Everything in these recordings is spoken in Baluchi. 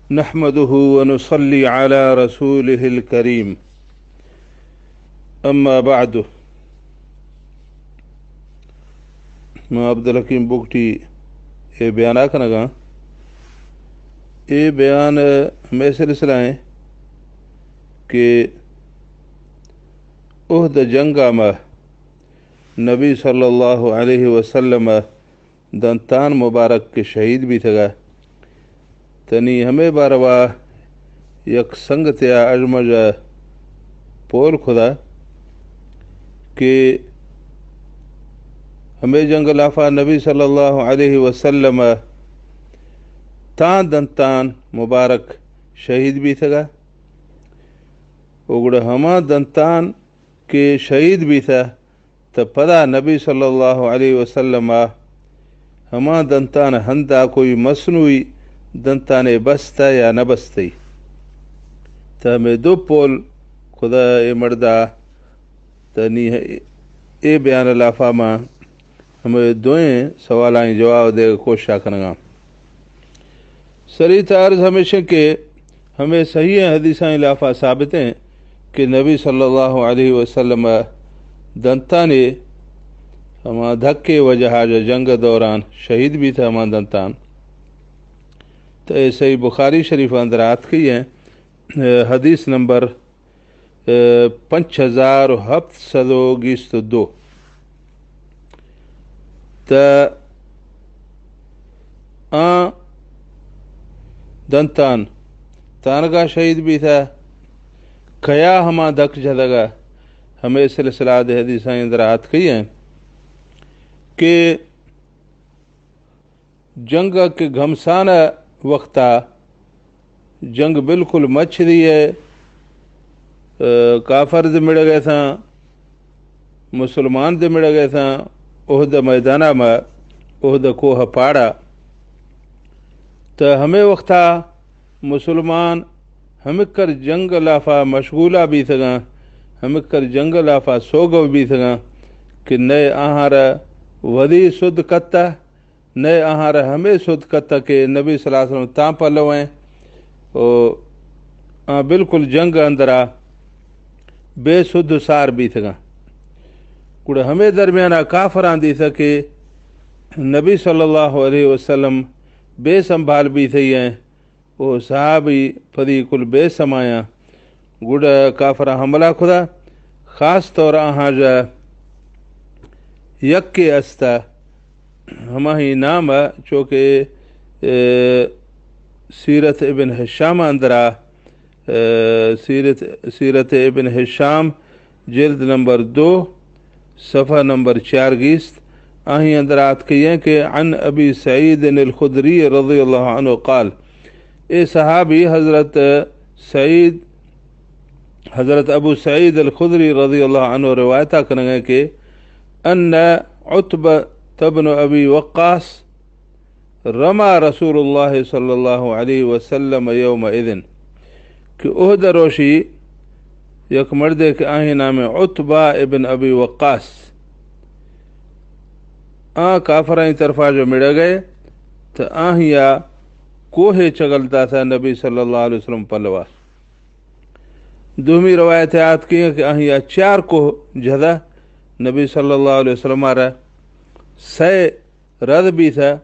نحمده ونصلي على رسوله الكريم. أما بعد. ما عبدالحکیم بگٹی اے بیانا کنگاں. اے بیان ہمے سلسلہ ہیں کہ احد جنگا ما نبی صلی اللہ علیہ وسلم دنتان مبارک کہ شہید بیتگا، تنی ہمے باروا یک سنگتیا اژمژ پول کھدا کہ ہمے جنگ لافا نبی صلی اللہ علیہ وسلم تان دنتان مبارک شہید بیتگا، و گڑا ہما دنتان کہ شہید بیتہ، تہ پدا نبی صلی اللہ علیہ وسلم ء ہما دنتان ہندا کوئی مصنوعی دنتانے بستہ یا نہ بستئی؟ تہ ہمے دو پول کھدا اے مردا، تہ نی اے بیان لافا ما ہمے دوئیں سوالانی جواب دے کوشش کنگاں. سری تہ عرض ہمیش انت کہ ہمے صحیح حدیثانی لافا ثابت ہیں کہ نبی صلی اللہ علیہ وسلم دنتانے ہما دھکے وجہ جنگ دوران شہید بیتہ ہما دنتان. تو اے صحیح بخاری شریف اندر آتکی ہیں، حدیث نمبر پنچ ہزار و ہپت سد و گیست و دو. تہ آ دنتان تانگا شہید بیتہ، کیا ہما دک جھدگا؟ ہمے سلسلہ دے حدیثانی اندر آتکی ہیں کہ جنگ ء کہ گھمسان ء وقت ء جنگ بالکل مچ دی ء، کافر دے مڑگ ء اتاں، مسلمان دے مڑگ ء اتاں، احد ء میدان ء ما، احد ء کوہ ء پاڑا. تہ ہمے وقت ء مسلمان ہمکر جنگ لافا مشغولا بیتگاں، ہمکر جنگ لافا سوگو بیتگاں کہ نئے آہاں را ودی سد کتہ، نئے آہاں را ہمے سد کتہ کہ نبی صلی اللہ علیہ وسلم تاں پلویں و آ بالکل جنگ اندرا بے سد و سار بیتگاں. گڑا ہمے درمیانا کافراں دیتہ کہ نبی صلی اللہ علیہ وسلم بے سنبھال بیتئی ہیں، و صحابی پدی کل بے سمایاں. گڑا کافراں حملہ کھدا، خاص طور آہاں جا یکے استا، ہماہی نام ء چوکہ، اے، سیرت ابن ہشام اندرا، اے، سیرت، سیرت ابن ہشام جلد نمبر دو، صفحہ نمبر چار گیست، آہی اندر آتکئی ہیں کہ عن ابی سعید الخدری رضی اللہ عنہ قال، اے صحابی حضرت سعید، حضرت ابو سعید الخدری رضی اللہ عنہ روایتا کنگے کہ ان عتبہ ابن ابی وقاص رما رسول اللہ صلی اللہ علیہ وسلم یوم اذن، کہ احد روشی یک مردے کہ آہی نام عتبہ ابن ابی وقاص، آ کافرانی طرفا جو مڑ گئے تو آہیا کوہ چگل داتا نبی صلی اللہ علیہ وسلم پلوا. دومی روایت آتکی کہ آہیا چار کوہ جھدا نبی صلی اللہ علیہ وسلم را سئے رد بیتہ،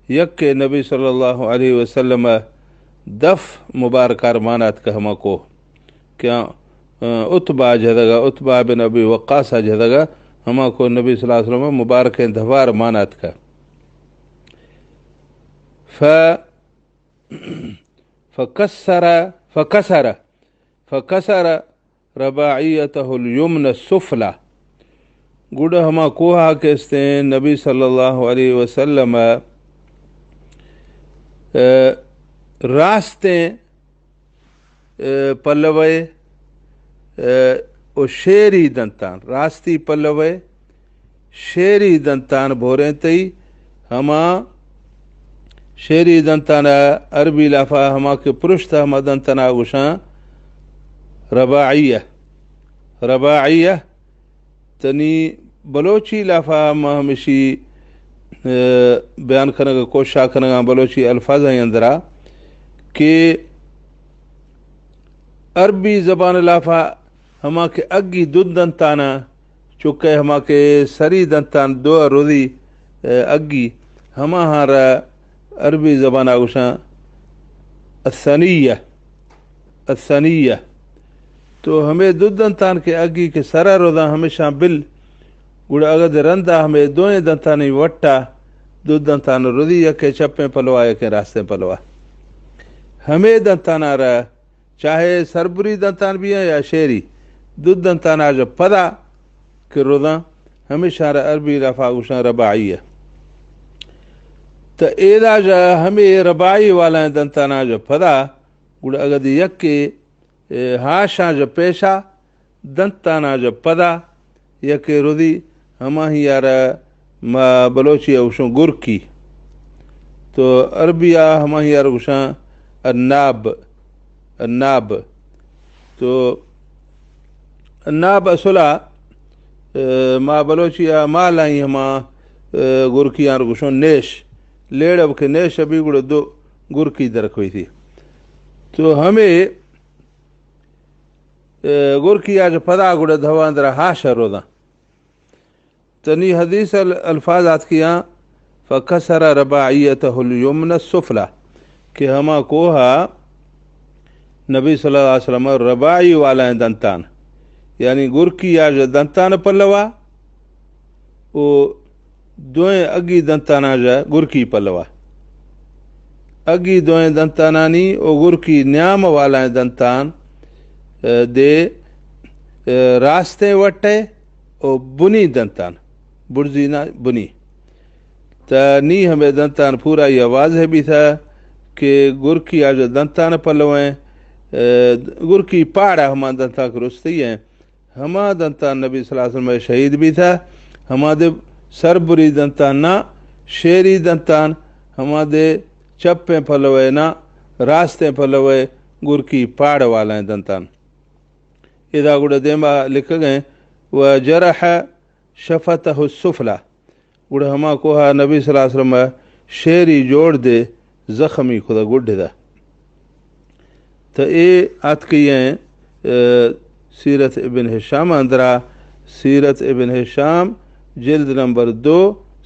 یکے نبی صلی اللہ علیہ وسلم دف مبارکار ماناتکہ ہما کوہ کہ آ، عتبہ جھدگا، عتبہ بن ابی وقاص جھدگا، ہما کوہ نبی صلی اللہ علیہ وسلم مبارکیں دفار ماناتکہ. ف، فکسر، فکسر، فکسر رباعیتہ الیمن السفلی. گڑا ہما کوہا کہ استیں نبی صلی اللہ علیہ وسلم، اے، راستیں، اے، پلوئے، اے، و شیری دنتان، راستی پلوئے شیری دنتان بھوریں تئی، ہما شیری دنتان عربی لافا ہما کہ پرشت ہما دنتنا گوشاں رباعیہ. رباعیہ تنی بلوچی لافا ما ہمشی، اے، بیان کنگ کوشش کنگاں بلوچی الفاظ ہیں اندرا کہ عربی زبان لافا ہما کہ اگی دو دنتانا، چکے ہما کہ سری دنتان دو رودی، اے، اگی، ہما ہارا عربی زبانا گوشاں الثنیہ، الثنیہ۔ تو ہمے دو دنتان کہ اگی کہ سرا روداں ہمیشاں بل، گڑا اگد رندا ہمے دوئیں دنتانی وٹا دو دنتان رودی، یکے چپیں پلوا، یکے راستیں پلوا۔ ہمے دنتانا را چاہے سربری دنتان بیاں یا شیری، دو دنتان آ ژ پدا کہ روداں، ہمیشاں را عربی لافا گوشاں رباعیہ۔ تو ایدا ژ ہمے رباعی والائیں دنتان آ ژ پدا، گڑا اگد یکے، اے، ہاشاں ژ پیشا، دنتان آ ژ پدا، یکے رودی، ہماہی یارا ما بلوچی ء گوشوں گرکی۔ تو عربی ء ہماہی یارا گوشاں الناب، الناب۔ تو الناب اصلا، اے، ما بلوچی ء مالائیں ہما، اے، گرکیاں گوشوں نیش۔ لیڑب کہ نیش ابی گڑا دو گرکی درکوئی تھی۔ تو ہمے، اے، گرکی آ ژ پدا گڑا دھواندرا ہاشا روداں۔ تنی حدیث ال-، الفاظ آتکیاں، فکسر رباعیتہ الیمن السفلی، کہ ہما کوہا نبی صلی اللہ علیہ وسلم رباعی والائیں دنتان، یعنی گرکی آ ژ دنتان پلوا، او دوئیں اگی دنتانا ژ گرکی پلوا۔ اگی دوئیں دنتانانی او گرکی نیام والائیں دنتان، اے، دے، اے، راستیں وٹے او بنی دنتان، برزی نا بنی۔ تا نی ہمے دنتان پورا یا واضح بیثہ کہ گرکی آ ژ دنتان پلویں، اے، گرکی پاڑا ہما دنتان کہ رستی ہیں۔ ہما دنتان نبی صلی اللہ علیہ وسلم شہید بیثہ، ہما دے سربری دنتان نا، شیری دنتان، ہما دے چپیں پلوے نا، راستیں پلوے گرکی پاڑ والائیں دنتان۔ ادا گڑا دیما لکھگیں، و جرح شفتہ السفلی۔ گڑا ہما کوہا نبی صلی اللہ علیہ وسلم شیری جوڑ دے زخمی خدا گڈ دا۔ تو اے آتکی ہیں، اے، سیرت ابن ہشام اندرا، سیرت ابن ہشام جلد نمبر دو،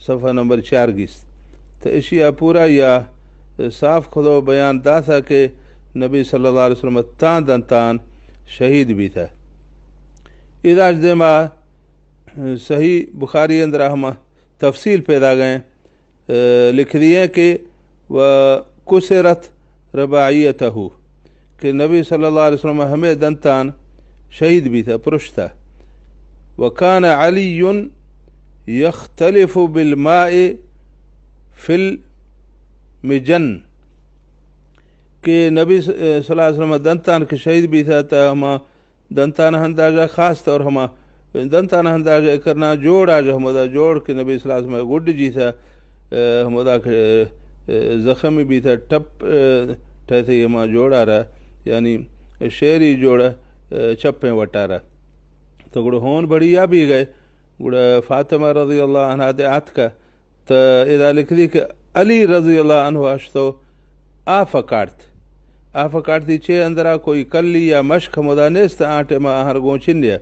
صفحہ نمبر چار گیست۔ تو اشیا پورا یا صاف خدو بیان داثہ کہ نبی صلی اللہ علیہ وسلم تان دنتان شہید بیثہ۔ اداش دیما صحیح بخاری اندرا ہما تفصیل پیدا گئے، اے، لکھ دیے کہ و کسرت رباعیتہ، کہ نبی صلی اللہ علیہ وسلم ہمے دنتان شہید بیثہ، پرشتہ۔ وکان علی یختلف بالماء فی المجن، کہ نبی ص-، صلی اللہ علیہ وسلم دنتان کہ شہید بیثہ تا ہما دنتان ہنداژہ خاص طور ہما دنتان ہنداژہ کرنا جوڑ آژہ ہمودا جوڑ کہ نبی صلی اللہ علیہ وسلم گڈ جیثہ، اے، ہمودا کہ، اے، زخمی بیثہ ٹپ، اے، ٹھیثہ ہما جوڑ آرہ، یعنی شیری جوڑ، اے، چپیں وٹارہ۔ تو گڑا ہون بڑی یا بھی گئے، گڑا فاطمہ رضی اللہ عنہا دے آتکہ، تو ادا لکھ دی کہ علی رضی اللہ عنہ اشتو آف کاٹت۔ آف کاٹتی چے اندرا کوئی کلی یا مشک ہمودا نیست، آ ٹائما آہر گوں چنیا۔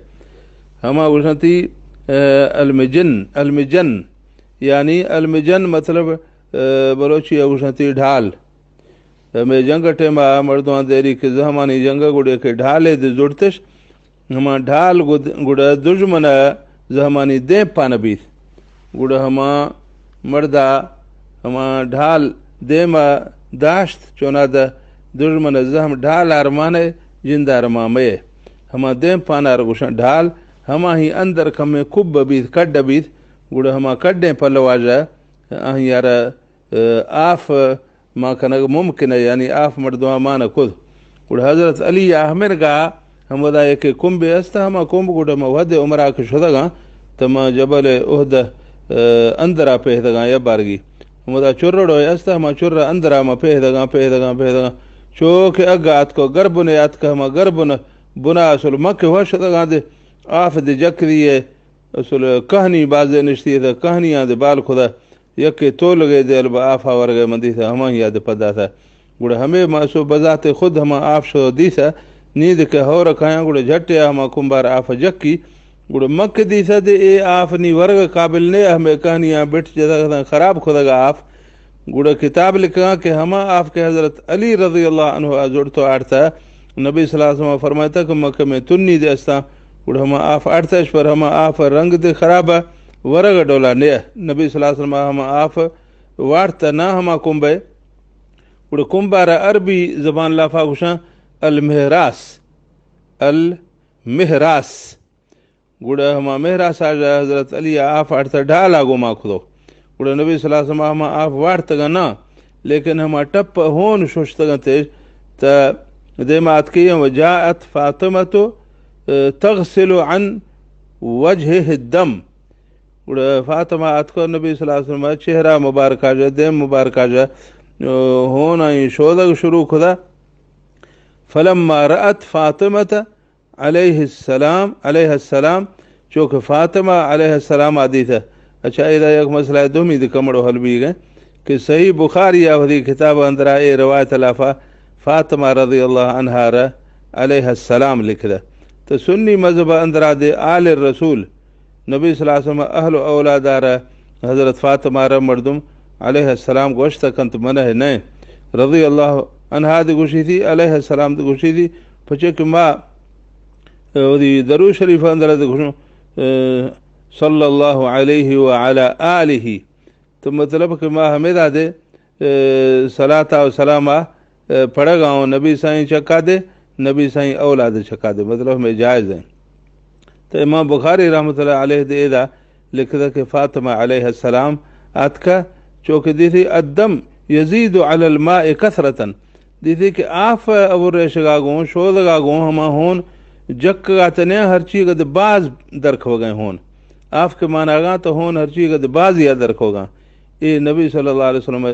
ہما گوشنتی، اے، المجن، المجن، یعنی المجن مطلب، اے، بلوچی گوشنتی ڈھال۔ ہمے جنگ ٹائما مردمان دیری کہ زہمانی جنگ گڑے کہ ڈھالے دے زڑتش، ہما ڈھال گد-، گڑا دژمن ء زہمانی دیم پانہ بیت۔ گڑا ہما مردا ہما ڈھال دیم ء داشت، چونادا دژمن ء زہم ڈھال آرمانہ جند آرمان مئے۔ ہما دیم پانار گوشن ڈھال، ہما ہی اندر کمیں کب بیت، کڈ بیت۔ گڑا ہما کڈیں پلواژہ آہیارا، اے، آف مان کنگ ممکن ہے، یعنی آف مردماں مان کت۔ گڑا حضرت علی آہمن گا ہمودا یک کمبے است، ہما کمب گڑا ما وھد عمرہ کہ شدگاں، تو ما جبل احد، اے، اندرا پیہدگاں یا بارگی۔ ہمودا چرڑو است، ہما چرڑ اندرا ما پیہدگاں، پیہدگاں، پیہدگاں۔ چو کہ اگا آتکو گربنے آتک، ہما گربن بنا اصل مکہ ہوا شدگاں دے، آف دے جک دیے، اصل کہنی بازے نشتی تھا، کہنیاں دے بال خدا یکے تولگے دے البا آفا ورگے من دیثہ ہماہی آ دے پدا تھا۔ گڑا ہمے ماسو بذات خود ہما آف شو دیثہ نی دے کہ ہور کایاں، گڑا جھٹے ہما کمبار آف جکی۔ گڑا مکہ دیسا دے اے آف نی ورگ قابل نے، ہمیں کہنیاں بٹ جتا خراب کھدگا آف۔ گڑا کتاب لکھا کہ ہما آف کہ حضرت علی رضی اللہ عنہ آ زڑتو آڑتا، نبی صلی اللہ علیہ وسلم فرمائتا کہ مکہ میں تنی دے استا۔ گڑا ہما آف آڑتا اش پر ہما آف رنگ دے خراب، ورگ ڈولا نے۔ نبی صلی اللہ علیہ وسلم ہما آف واڑتا نہ ہما کمبے۔ گڑا کمبارا عربی زبان لافا گوشاں المہراس، المہراس۔ گڑا ہما مہراس آجا حضرت علی آف آڑتا ڈھالا گوما کھدو۔ گڑا نبی صلی اللہ علیہ وسلم ہما آف واڑتگا نا، لیکن ہما ٹپ ہون ششتگا تے تا دیما اتکی و جاءت فاطمہ تغسل عن وجهه الدم۔ گڑا فاطمہ اتکو نبی صلی اللہ علیہ وسلم چہرہ مبارکا جا، دیم مبارکا جا، ہون آئی شودگ شروع کھدا۔ فلما رأت فاطمہ علیہ السلام، علیہ السلام، چونکہ فاطمہ علیہ السلام آ دیتہ۔ اچھا، ادا یک مسئلہ دومی دے کمڑو حل بیگے کہ صحیح بخاری آ وثی کتاب اندرا اے روایت لافا فاطمہ رضی اللہ عنہا را علیہ السلام لکھدا۔ تو سنی مذہب اندرا دے آل الرسول، نبی صلی اللہ علیہ وسلم اہل و اولاد آرا حضرت فاطمہ را مردم علیہ السلام گوشت کنت منہ نئے۔ رضی اللہ عنہا دی گوشی تھی، علیہ السلام دی گوشی تھی، پچے کہ ما، اے، وثی درود شریف اندر دی گوشوں، اے، صلی اللہ علیہ وعلی آلہ۔ تو مطلب کہ ما ہمیں دا دے، اے، صلاۃ و سلام آ، اے، پڑھگا ہوں نبی سائیں چکا دے، نبی سائیں اولاد چکا دے، مطلب ہمیں جائز ہیں۔ تو امام بخاری رحمۃ اللہ علیہ دے ادا لکھتا کہ فاطمہ علیہ السلام آتکا، چونکہ دیتھی الدم یزید علی الماء کثرتاً، دیتھی کہ آف اور ریشگا گوں، شودگا گوں ہما ہون جکگا تنے ہر چیز دے باز درکھوگئے ہون۔ آف کے مانا گا تو ہون ہر چیز دے باز یا درکھوگا۔ اے نبی صلی اللہ علیہ وسلم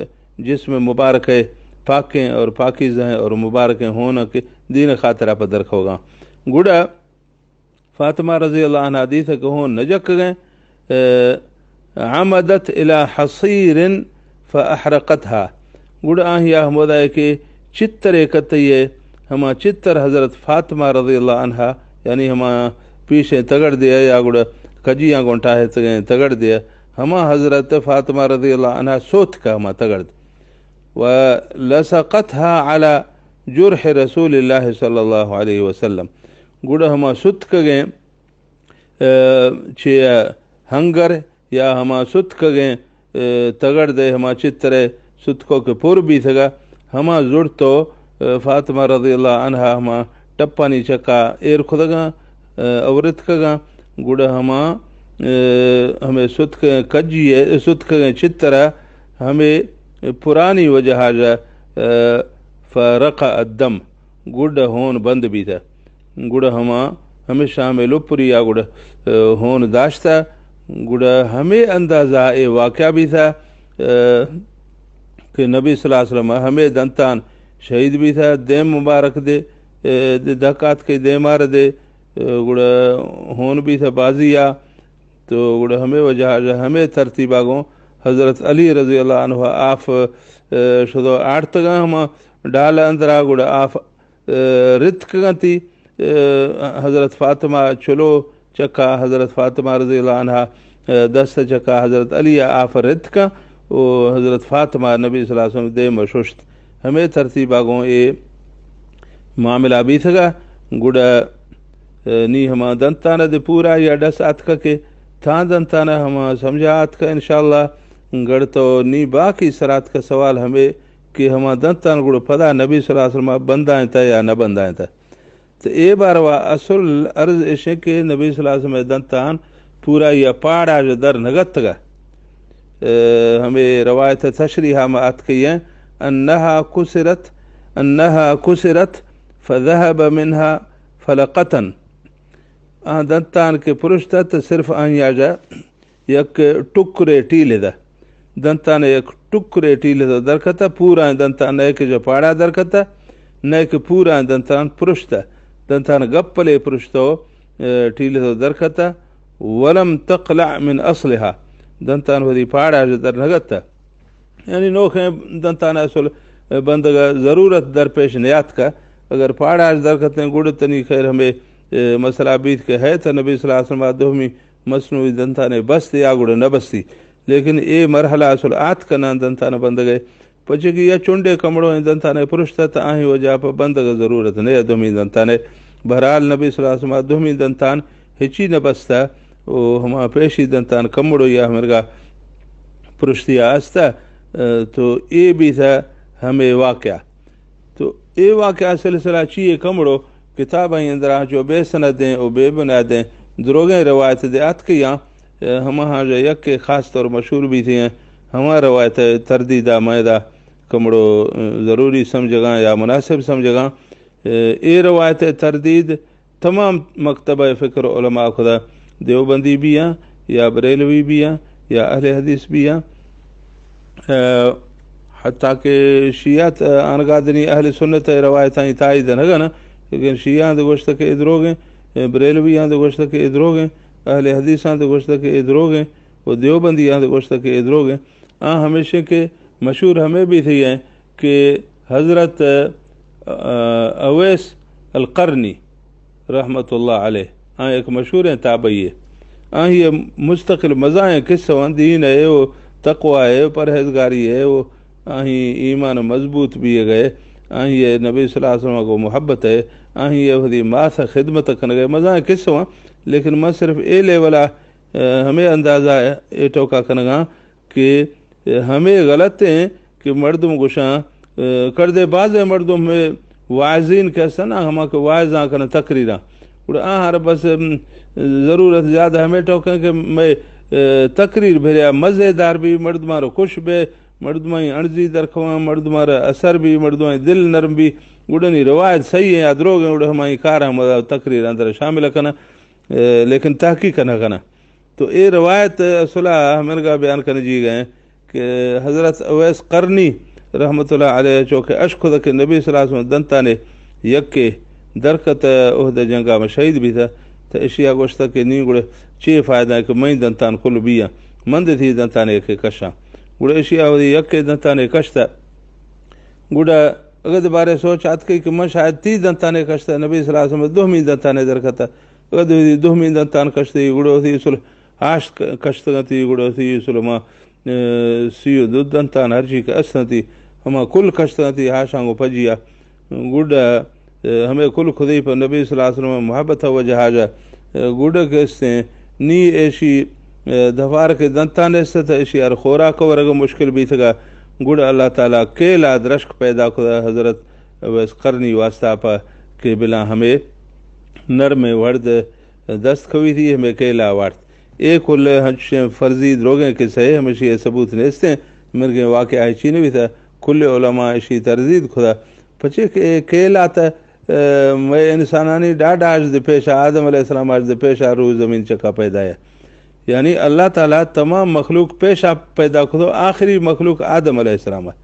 جسم مبارک ہے، پاکیں اور پاکیزہ ہیں اور مبارکیں ہون کے دین خاطر آپ درکھوگا۔ گڑا فاطمہ رضی اللہ عنہا دیتہ کہ ہون نہ جکگئے، اے، عمدت الی حصیر فاحرقتها۔ گڑا آہیا ہمودا کہ چترے کتئیے، ہما چتر حضرت فاطمہ رضی اللہ عنہا، یعنی ہما پیشیں تگڑ دے یا گڑا کجیاں گوں ٹاہتگیں تگڑ دے، ہما حضرت فاطمہ رضی اللہ عنہا سوتکا ہما تگڑ دے۔ ولصقتها علی جرح رسول اللہ صلی اللہ علیہ وسلم۔ گڑا ہما ستکگیں، اے، چہ ہنگر یا ہما ستکگیں، اے، تگڑ دے ہما چترے ستکو کہ پر بیتگا، ہما زڑتو، اے، فاطمہ رضی اللہ عنہا ہما ٹپانی چکا ایر کھدگا، اے، اور اتکگا، گڑا ہما، اے، ہمیں ستکگیں کجی، اے، ستکگیں چترا ہمیں پرانی وجہ جا، اے، فرق الدم، گڑا ہون بند بیتہ۔ گڑا ہما ہمیشہ ہمیں لپری آ گڑا، اے، ہون داشتہ۔ گڑا ہمیں اندازہ اے واقعہ بیتہ، اے، کہ نبی صلی اللہ علیہ وسلم ہمیں دنتان شہید بیتہ، دیم مبارک دے، اے، دے دکات کے دیمار دے، اے، گڑا ہون بیتہ بازی آ۔ تو گڑا ہمیں وجہ جا ہمیں ترتیبا گوں حضرت علی رضی اللہ عنہ آف، اے، شدو آڑتگا ہما ڈال اندرا گڑا آف، اے، رتکگنتی، اے، حضرت فاطمہ چلو چکا حضرت فاطمہ رضی اللہ عنہا، اے، دست چکا حضرت علی آف رتکا و حضرت فاطمہ نبی صلی اللہ علیہ وسلم دیم ششت۔ ہمیں ترتیبا گوں اے معاملہ بیتگا۔ گڑا، اے، نی ہما دنتانہ دے پورا یا ڈس آتکا کہ تاں دنتانہ ہما سمجھا آتکا انشاءاللہ۔ گڑ تو نی باقی سراتکا سوال ہمیں کہ ہما دنتان گڑا پدا نبی صلی اللہ علیہ وسلم بندائیں تا یا نہ بندائیں تا۔ تو اے باروا اصل عرض اشیں کہ نبی صلی اللہ علیہ وسلم دنتان پورا یا پاڑا جو در نگتگا۔ اے، ہمیں روایت تشریح ما آتکئی ہیں، انہا کسرت، انہا کسرت فذهب منها فلقتن۔ آ دنتان کے پرشتہ تو صرف آنیا جا یک ٹکرے ٹیلے دا۔ دنتان یک ٹکرے ٹیلے تو درکتا، پورا دنتان نئے کہ جو پاڑا درکتا، نئے کہ پورا دنتان پرشتہ۔ دنتان گپلے پرشتو، اے، ٹیلے تو درکتا، ولم تقلع من اصلها۔ دنتان وثی پاڑا جو در نگتا۔ یعنی نوکیں دنتان اصل بندگا ضرورت درپیش نیاتکا، اگر پاڑاش درکتیں گڑ تنی خیر ہمے، اے، مسئلہ بیت کہ ہے تہ نبی صلی اللہ علیہ وسلم دومی مصنوعی دنتانے بست یا گڑ نہ بستی۔ لیکن اے مرحلہ اصل آت کناں دنتان بندگے۔ پچے کہ یا چنڈے کمڑو ایں دنتانے پرشتہ تہ آہیں وجہ پہ بندگ ضرورت نہ دومی دنتانے۔ بہرحال نبی صلی اللہ علیہ وسلم دومی دنتان ہچی نہ بستہ، او ہما پیشی دنتان کمڑو یا ہمرگا پرشتیا استہ، اے، تو اے بیتہ ہمے واقعہ۔ تو اے واقعہ سلسلہ چی اے کمڑو کتابانی اندرا جو بے سندیں او بے بنیادیں دروگیں روایت دے آتکیاں، اے، ہماہاں جو یکے خاص طور مشہور بیتیں، ہما روایت تردیدا میدا کمڑو، اے، ضروری سمجھگاں یا مناسب سمجھگاں۔ اے، اے روایت تردید تمام مکتبہ فکر علماء کھدا، دیوبندی بیاں یا بریلوی بیاں یا اہل حدیث بیاں، اے، حتیٰ کہ شیعت آنگادنی اہل سنت روایتانی تائید نہ گنا، لیکن شیعاں دے گوشتہ کہ اے دروگیں، اے، بریلویاں دے گوشتہ کہ اے دروگیں، اہل حدیثاں دے گوشتہ کہ اے دروگیں، و دیوبندیاں دے گوشتہ کہ اے دروگیں۔ آ ہمیشیں کہ مشہور ہمے بیتھی ہیں کہ حضرت، آ، اویس القرنی رحمت اللہ علیہ، آ ایک مشہوریں تابعی ہے۔ آہی مستقل مزائیں قصہ و دین ہے و تقوی ہے و پرہیزگاری ہے و آہی ایمان مضبوط بیے گئے، آہی نبی صلی اللہ علیہ وسلم کو محبت ہے، آہی وہدی ماس خدمت کنگے مزائیں قصہ، لیکن من صرف اے لیولا، آ، ہمے اندازہ اے ٹوکا کنگاں کہ ہمے غلط ہیں کہ مردم گوشاں، اے، کردے بازیں مردم ہمے واعظین کہ ہستن، ہما کہ واعظاں کنن تقریراں۔ گڑا آہاں را بس، ام، ضرورت زیادہ ہمے ٹوکیں کہ مئے، اے، تقریر بھریا مزیدار بی، مردماں را خوش بے، مردمانی انرژی درکھواں، مردماں را اثر بی، مردمانی دل نرم بی، گڑنی روایت صحیح ہیں یا دروگ ہیں، گڑا ہمائی کار ہم تقریر اندر شامل کنن، اے، لیکن تحقیق نہ کنن۔ تو اے روایت اصلا ہمنگا بیان کنجی گئے کہ حضرت اویس قرنی رحمت اللہ علیہ چونکہ اشکد کہ نبی صلی اللہ علیہ وسلم دنتانے یکے درکت احد جنگا میں شہید بیتا، تو اشیا گوشتا کہ نی گڑے چے فائدہ ہے کہ میں دنتان کل بیا، من دے تھی دنتانے یکے کشاں۔ گڑے اشیا وہدی یکے دنتانے کشتا۔ گڑا اگد بارے سوچ آتکئی کہ من شاید تی دنتانے کشتا، نبی صلی اللہ علیہ وسلم دوہمی دنتانے درکتا۔ اگد وہدی دوہمی دنتان کشتے، گڑا وہدی اصل ہاشت ک-، کشتگنتی، گڑا وتی سلما، اے، سی و دو دنتان ہرچی کہ استنتی، ہما کل کشتگنتی ہاشاں گو پجیا۔ گڈا، اے، ہمے کل خدی پر نبی صلی اللہ علیہ وسلم محبت وجہ حاجہ، اے، گڈا کہ استیں، نی ایشی، اے، دفار کے دنتان است، ایشی ہر خوراک ورگ مشکل بیتگا۔ گڈا اللہ تعالی کیلا درشک پیدا کدا حضرت اویس قرنی واسطہ پا کہ بلا ہمے نرم ورد دست کھوی تھی ہمے کیلا وارت۔ اے کل ہنچیں فرضی دروگیں قصہ ہے، ہمیشی اے ثبوت نیستیں۔ مرگیں واقعہ ہے چی نوی تھا، کل علماء اشی تردید کھدا۔ پچے کہ اے کیلا تا، اے، مئے انسانانی ڈاڈا اج دے پیشا، آدم علیہ السلام اج دے پیشا روح زمین چکا پیدا ہے۔ یعنی اللہ تعالی تمام مخلوق پیشا پیدا کھدو، آخری مخلوق آدم علیہ السلام ہے۔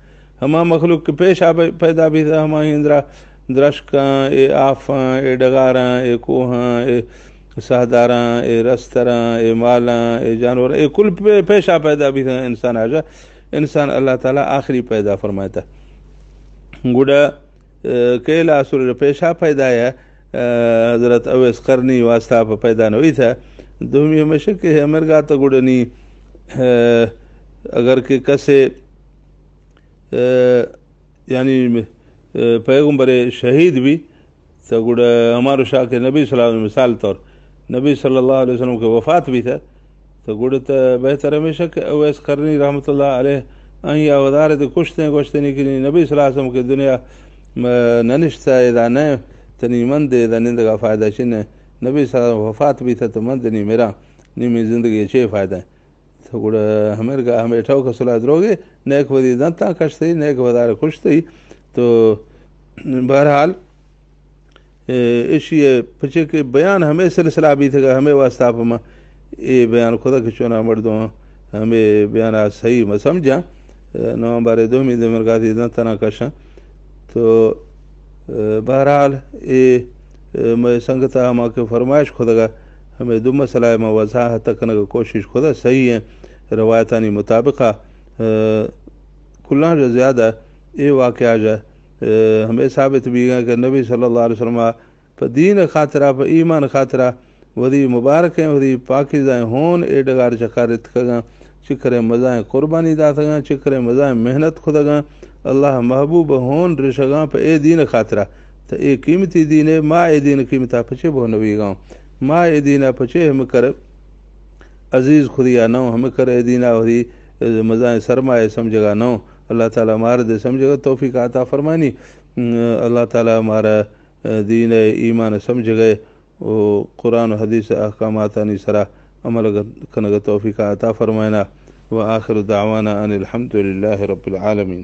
ہما مخلوق کہ پیشا پی-، پیدا بیتا، ہما ہندرا درشکاں، اے آفاں، اے ڈگاراں، اے کوہاں، اے سہداراں، اے رستراں، اے مالاں، اے جانور، اے کل پے-، پیشا پیدا بیتا انسان آجا۔ انسان اللہ تعالی آخری پیدا فرمائتا۔ گڑا، اے، کیلا اصل پیشا پیدا ہے، اے، حضرت اویس قرنی واسطہ پہ پیدا نوی تھا۔ دومی ہمیشہ کہ ہے مرگا تو گڑنی، اے، اگر کہ کسے، اے، یعنی، اے، پیغمبر شہید بھی، تو گڑا ہمارو شاہ کے نبی صلی اللہ علیہ وسلم مثال طور، نبی صلی اللہ علیہ وسلم کے وفات بھی تھا، تو گڑا تو بہتر ہمیشہ کہ اویس قرنی رحمت اللہ علیہ آئی آ ودار دے کشتے گوشتے نی کہ نبی صلی اللہ علیہ وسلم کے دنیا م-، ننشتا ادا نہ، تنی من دے ادا نندگا فائدہ چن۔ نبی صلی اللہ علیہ وسلم وفات بھی تھا تو من دنی میرا، نی می زندگی چے فائدہ ہے؟ تو گڑا ہمرگا ہمے ٹوک صلاح دروگے، نیک ودی دنتاں کشتے، نیک ودار کشتے۔ تو بہرحال، اے، ایشی ء پچے کہ بیان ہمے سلسلہ بیتگ ء ہمے واسطہ پہ ما اے بیان کتگ کہ چونا مردم ہمے بیان ء صحیح مہ سمجھاں۔ اے، نومبر ء دومی دمرگاتی دنتنا کشاں۔ تو، اے، بہرحال اے، اے، مئے سنگت ء ہما کہ فرمائش کتگ ء ہمے دو مسئلہ ء ما وضاحت کنگ ء کوشش کتگ صحیح ہیں روایتانی مطابق ء، اے، کلاں جو زیادہ اے واقعہ جو ہمیں ثابت بیگا کہ نبی صلی اللہ علیہ وسلم پہ دین خاطرا، پہ ایمان خاطرا وتی مبارکیں، وتی پاکیزہ ہون اے ڈگار چکار اتکگاں، چکریں مزائیں قربانی داتگاں، چکریں مزائیں محنت کتگاں، اللہ محبوب ہون رشگاں پہ اے دین خاطرا۔ تو اے قیمتی دینے، ما اے دین قیمتا پچے بہو نویگاں؟ ما اے دینا پچے ہمکر عزیز خودیا نو، ہمکر اے دینا وتی مزائیں سرمایہ سمجھگا نو؟ اللہ تعالی مار دے سمجھگا توفیق عطا فرمانی۔ اللہ تعالی مارا دین ایمان سمجھگئے و قرآن و حدیث احکاماتانی سرا عمل کنگ توفیق عطا فرمائنا۔ و آخر دعوانا ان الحمد للہ رب العالمین۔